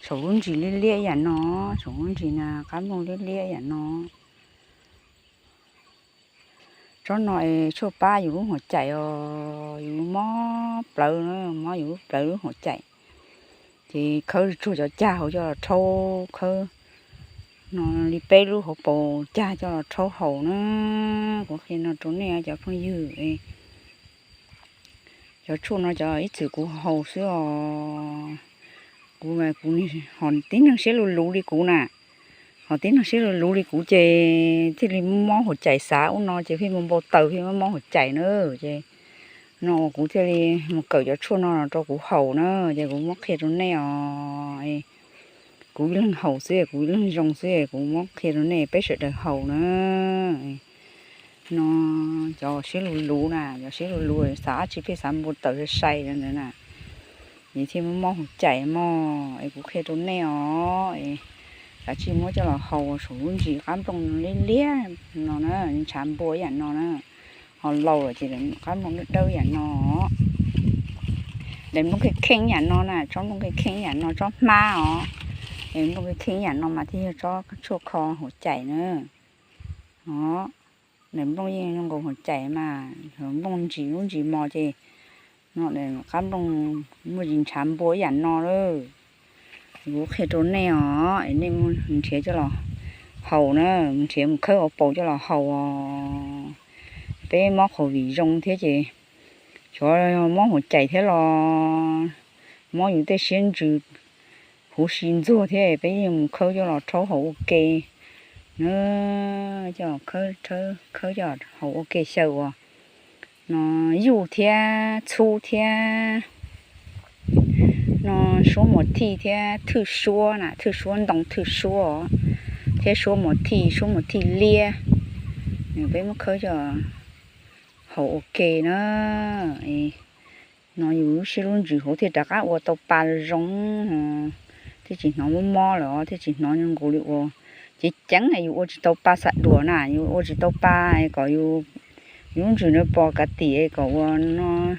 Saum lub ntsis liab liab yam no, saum lub ntsis na qab nplooj liab liab yam no. Tsob no es tshuaj pab yus lub huam caim os, yus mob plawv, mob yus lub plawv lub huam caim. Ces khawb tsuag cov cag hauv coj los rhaub, khawb no li peb lub hauv paus cag coj los rhaub haus na. Kuv qhia no rau nej cov phooj ywg. Cov tshuaj no cov ib txwm kuv haus xwb os. Kuv, kuv ho tib neeg siab luv luv li kuv na, ho tib neeg siab luv luv li kuv ces thiaj li mob huam caim, xav ub no ces pheej mus npau taws pheej mob huam caim na. Ces no kuv thiaj li mus kawm cov tshuaj no rau kuv haus na, ces kuv muab qhia rau nej os. Kuv ib leeg haus xwb, kuv ib leeg zoo xwb, kuv muab qhia rau nej peb sawv daws haus na. No cov siab luv luv na, cov siab luv luv xav dab tsi pheej xav npau taws sai sai ntawd na, es thiaj mob huam caim mog. Es kuv qhia rau nej os, kav tsij muab coj los haus saum lub ntsis qab nplooj liab liab no na, ntshav npua yam no na. Ho laus lawm ces qab nplooj dawb dawb yam no. Daim nplooj kheej kheej yam no na, tsob nplooj kheej kheej yam no, tsob hmab os. Daim nplooj kheej kheej yam no mas thiaj yog tsob tshuaj kho huam caim na. Daim nplooj yeej zoo nkaus huam caim mas, nplooj ntsis lub ntsis mos ces no, qab nplooj muaj ntsis ntshav npua ib yam no lawm. Kuv qhia rau nej os, nej nrhiav coj los haus na, nrhiav mus khawb hauv paus coj los haus os. Peb mob qhov vim zoo thiab ces xyov mob huam caim thiab los mob yus tej siab ntsws huv si ntxuag thiab, peb yeej mus khawb coj los rhaub haus ua ke na, coj los khawb coj haus ua ke xyaw uas no yuj thiab txhub thiab no suab muas thij thiab thwj suab na, thwj suab ntoo thwj suab thiab suab muas thij, suab muas thij liab, peb muab khawb coj haus ua ke na. No yus lub siab lub ntsws hauv thiaj rov qab ua tau pa zoo, thiaj tsis hnov mob mob lawm, thiaj tsis hnov nkaus li uas ceev ceev, yus ua tsis tau pa xav duam na, yus ua tsis tau pa kom yus lub ntsws no pos kav tim kom ua no,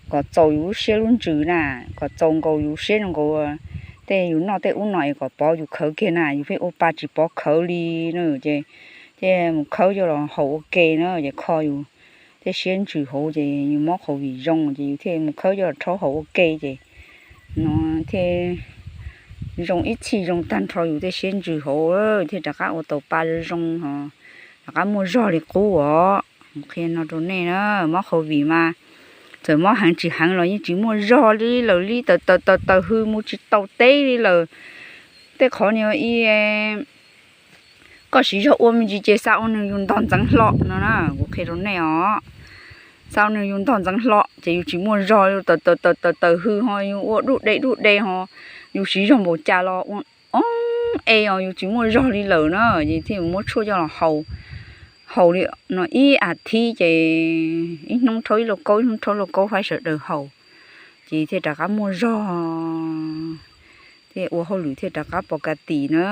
kom txaus yus lub siab lub ntsws na, kom txaus nkaus yus siab zoo nkaus tej yus noj tej ub no es kom pov yus khawv kiag na, yus pheej ua pa tsis pov khawv li na. Ces thiaj mus khawb coj los haus ua ke na, ces kho yus tej siab ntsws hauv ces yus mob qhov vim zoo ces yus thiaj mus khawb coj los rhaub haus ua ke ces no thiaj zoo ib txhij zoo tag nrho yus tej siab ntsws hauv, thiaj rov qab ua tau pa zoo zoo ho rov qab muaj zog li qub os. Qhia no rau nej na, mob qhov vim mas txawm mob heev tsis heev los yeej tsis muaj zog li lawm, li tawm tawm tawm tawm hws mus tsis tau teb li lawm. Tej qhov ni i koj siv zog ua me ntsis ces xa ua nws yus ntog ntxeev hlo no na, kuv qhia rau nej os. Xa ua nws yus ntog ntxeev hlo ces yus tsis muaj zog, tawm tawm tawm tawm hws ho yus ua dub de dub de ho, yus siv zog npaum cas los ua o e os, yus tsis muaj zog li lawm na. Ces thiaj muab tshuaj coj los haus, haus li no ib as thiv ces ib hnub rhaub ib lauj kaub, ib hnub rhaub lauj kaub faib sawv daws haus, ces thiaj rov qab muaj zog, thiaj ua hauj lwm thiaj rov qab pov ka tim na.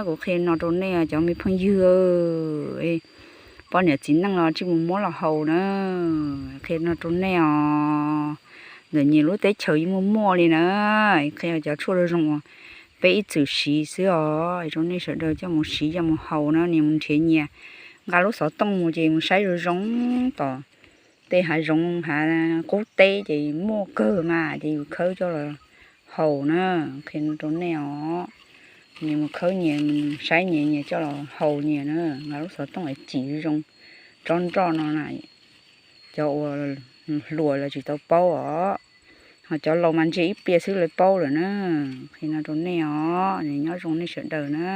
Kuv qhia no rau nej cov me phooj ywg, poj niam txiv neej los tsij mus muab los haus na. Qhia no rau nej os, ntawm nyias lub teb chaws yeej muaj muaj li na. Qhia cov tshuaj zoo zoo uas peb ib txwm siv xwb os, rau nej sawv daws coj mus siv coj mus haus na, nyias mus nrhiav nyias, nqa lub xov tooj mus ces mus saib zoo zoo tom tej hav zoov hav qub teb ces muaj kawg mas ces yus khawb coj los haus na. Qhia no rau nej os, nyias mus khawb nyias, saib nyias, nyias coj los haus nyias na, nqa lub xov tooj es cim zoo. Tsob nroj no na, cov uas hluas lawv tsis tau paub os, ho cov laus mas ntsia ib pliag xwb lawv paub lawm na. Qhia no rau nej os, nyob zoo nej sawv daws na.